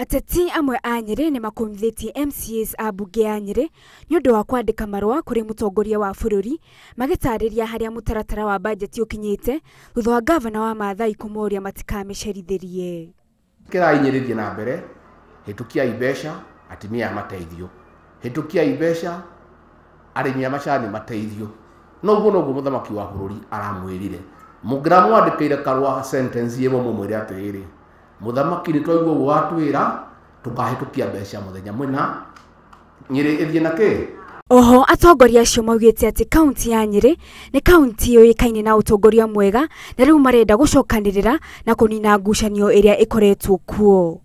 Ateti amwe a Nyĩrĩ nĩmakũmithĩtie MCAs a mbunge ya Nyĩrĩ nĩ ũndũ wa kwandĩka marũa kũrĩ mũtongoria wa bũrũri magĩtarĩria harĩa mũtaratara wa bajeti ũkinyĩte thutha wa gavana wa Maathai kũmoria matikamĩcerithĩrie. Kĩrainyĩrĩria na mbere, hĩtũkiai mbeca atumia mateithio, hĩtũkiai mbeca arĩmi a macani mateithio. Noguo noguo mũthamaki wa bũrũri aramwĩrire. Mũngĩramwandĩkĩire karũa sentence ĩmwe mũmwĩre atĩrĩrĩ, mũthamaki nĩ twaigua ũguo watwĩra tũkahĩtũkia mbeca mũthenya mũna Nyĩrĩ ĩthiĩ na kĩ. Oho atongoria acio maugĩte atĩ kaunti ya Nyĩrĩ nĩ kaunti yũĩkaine na ũtongoria mwega na rĩu marenda gũcokanĩrĩra na kũnina ngucanio ĩrĩa ĩkoretwo kuo.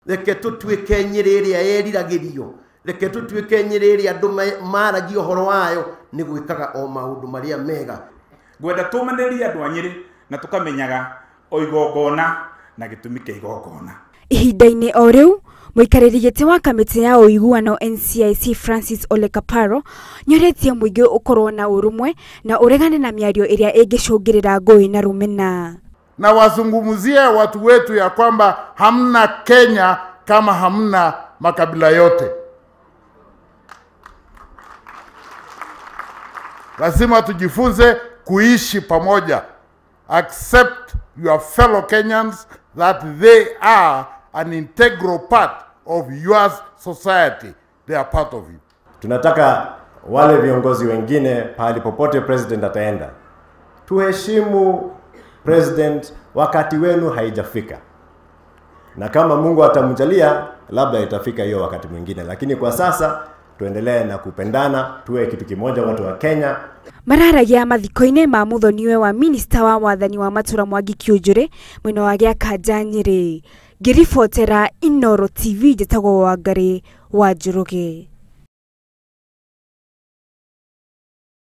Reke tũtuĩke Nyĩrĩ ĩrĩa yeriragĩrio, reke tũtuĩke Nyĩrĩ ĩrĩa andũ maragia ũhoro wayo nĩ gwĩkaga o maũndũ marĩa mega. Ngwenda tũmanĩrie andũ a Nyĩrĩ na tũkamenyaga o igongona na gĩtũmi kĩa igongona. Ihinda-inĩ o rĩu mũikarĩri gĩtĩ wa kamĩtĩ ya ũiguano NCIC Francis Ole Kaparo nĩorĩtie mũingĩ ũkorwo na ũrũmwe na ũregane na mĩario ĩrĩa ĩngĩcũngĩrĩra ngũĩ na rũmena. Na wazungumzie watu wetu ya kwamba hamna Kenya kama hamna makabila yote. Lazima tujifunze kuishi pamoja. Accept your fellow Kenyans that they are an integral part of your society. They are part of you. Tunataka wale viongozi wengine pahali popote president ataenda, tuheshimu president, wakati wenu haijafika. Na kama Mungu atamjalia labda itafika hiyo wakati mwingine, lakini kwa sasa tuendelee na kupendana, tuwe kitu kimoja watu wa Kenya. Mararagia mathiko-inĩ ma muthoniwe wa minista wa wathani wa matura Mwangi Kiunjuri mwena wa Gĩakanja Nyĩrĩ. Ngĩribotera Inooro TV njĩtagwo Wangari wa Njoroge.